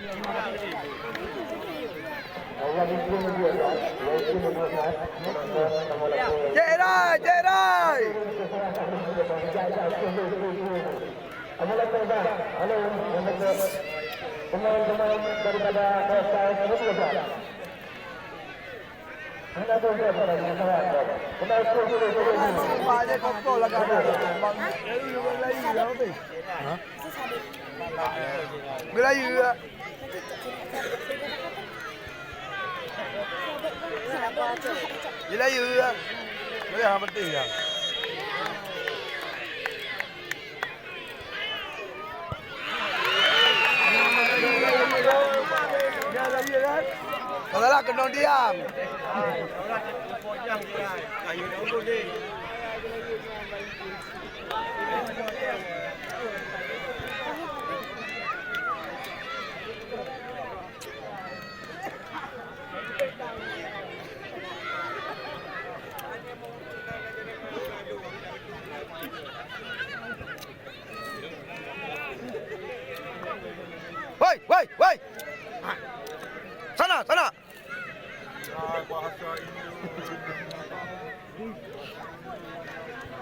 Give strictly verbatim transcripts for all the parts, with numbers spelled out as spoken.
Cek Rai, Cek Rai! Pemain-pemain daripada F K S Mutiara. Hana ada pemain-pemain yang salah. Pemain sepuluh, sepuluh, sepuluh. Nampak je kokoh lah kat atas. Bang, Melayu lah. Ha? Melayu lah. Melayu lah. Melayu yang penting lah. Salah kena diam. Woi, woi, woi! Sana, sana!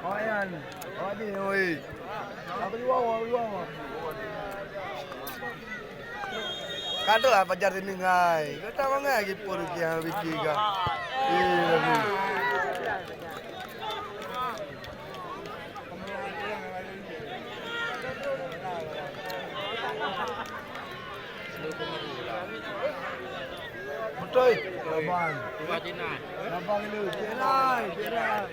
Ayan, adi, oi. Apa luar, luar? Ka tu lah pajar sini ngai. Kata mangai lagi pun rugi yang Vicky ka. Iya, ni. Beutôi. Laban. Laban lu. Cek Rai, Cek Rai.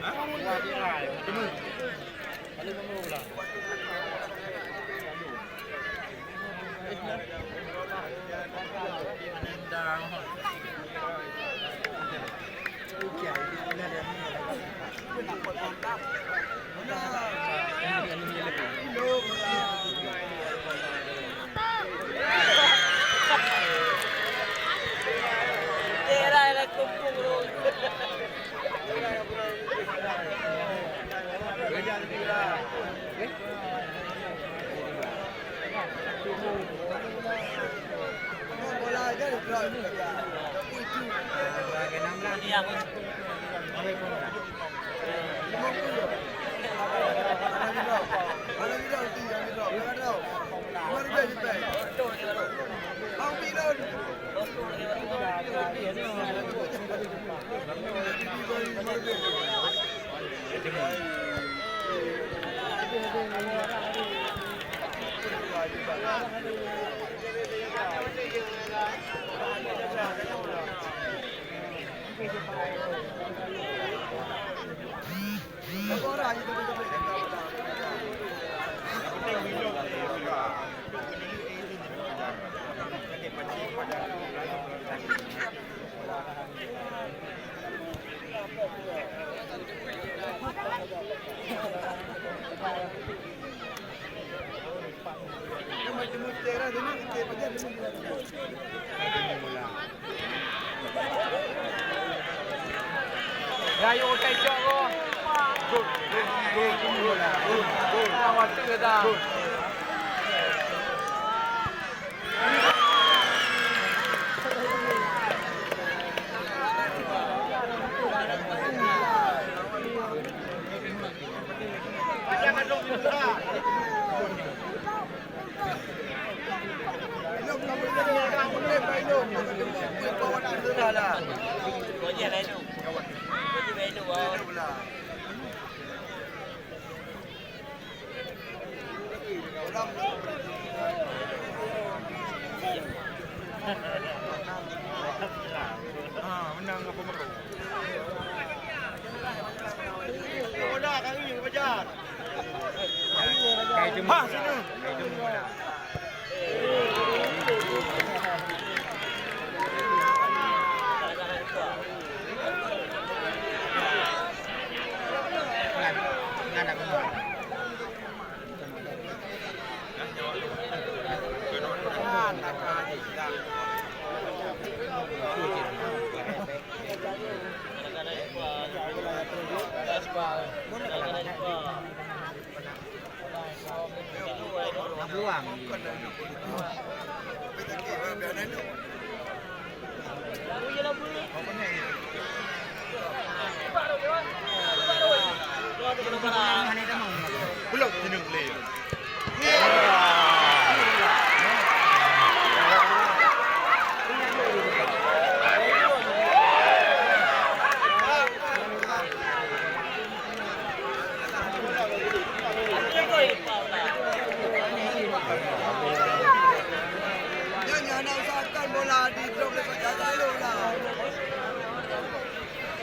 Usahakan bola di blok depan, jangan lalu lah.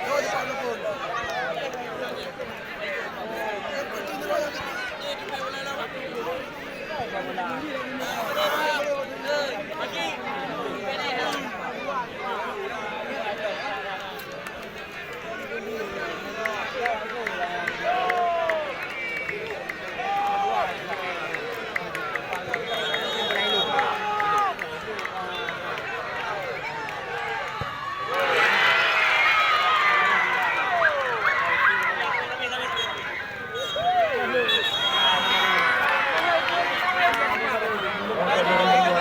Terus depan pun.